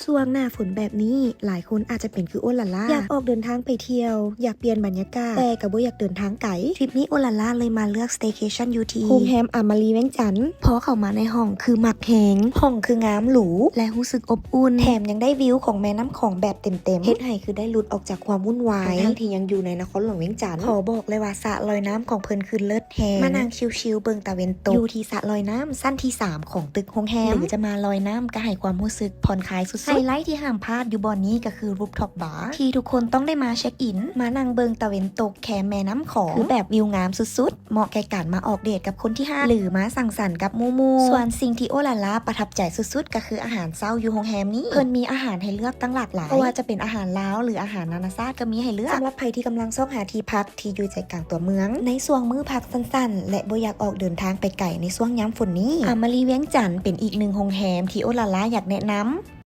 ຊ່ວງໜ້າຝົນແບບນີ້ ຫຼາຍຄົນອາດຈະເປັນຄືໂອລາລາ ຢາກອອກເດີນທາງໄປທ່ຽວ ຢາກປ່ຽນບັນຍາກາດ ແຕ່ກໍບໍ່ຢາກເດີນທາງໄກ. ທຣິບນີ້ໂອລາລາເລີຍມາເລືອກ staycation ຢູ່ທີ່ໂຮງແຮມອາມາຣີວຽງຈັນ. ພໍເຂົ້າມາໃນຫ້ອງຄືມັກແຮງ ຫ້ອງຄືງາມຫຼູ ແລະ ຮູ້ສຶກອົບອຸ່ນ ແຖມຍັງໄດ້ວິວຂອງແມ່ນ້ຳຂອງແບບເຕັມໆ ເຮັດໃຫ້ຄືໄດ້ຫຼຸດອອກຈາກຄວາມວຸ່ນວາຍ ທັງໆທີ່ຍັງຢູ່ໃນນະຄອນຫຼວງວຽງຈັນ. ຂໍບອກເລີຍວ່າສະລອຍນ້ຳຂອງເພິ່ນຄືເລີດ ແຮງ ມານັ່ງຊິວໆເບິ່ງຕາເວັນຕົກຢູ່ທີ່ສະລອຍນ້ຳຊັ້ນທີສາມຂອງຕຶກໂຮງແຮມ ຫຼືຈະມາລອຍນ້ຳກໍໃຫ້ຄວາມຮູ້ສຶກຜ່ອນຄາຍສຸດໆ. ໄຮໄລທີ່ຫ້າມພາດຢູ່ບ່ອນນີ້ກໍຄື rooftop bar ທີ່ທຸກຄົນຕ້ອງໄດ້ມາເຊັກອິນ ມານັ່ງເບິ່ງຕາເວັນຕົກແຄມແມ່ນ້ຳຂອງ ຄືແບບວິວງາມສຸດໆ ເໝາະແກ່ການມາອອກເດດກັບຄົນທີ່ຮັກ ຫຼືມາສັງສັນກັບໝູ່ໆ. ສ່ວນສິ່ງທີ່ໂອລາລາປະທັບໃຈສຸດໆ ກໍຄືອາຫານເຊົ້າຢູ່ໂຮງແຮມນີ້ ເພິ່ນມີອາຫານໃຫ້ເລືອກຕັ້ງຫຼາກຫຼາຍ ບໍ່ວ່າຈະເປັນອາຫານລາວ ຫຼືອາຫານນານາຊາດກໍມີໃຫ້ເລືອກ. ສຳລັບໃຜທີ່ກຳລັງຊອກຫາທີ່ພັກ ທີ່ຢູ່ໃຈກາງຕົວເມືອງ ໃນຊ່ວງມື້ພັກສັ້ນໆ ແລະ ບໍ່ຢາກອອກເດີນທາງໄປໄກໃນຊ່ວງຍາມຝົນນີ້ ອາມາຣີວຽງຈັນເປັນອີກໜຶ່ງໂຮງແຮມທີ່ໂອລາລາຢາກແນະນຳ.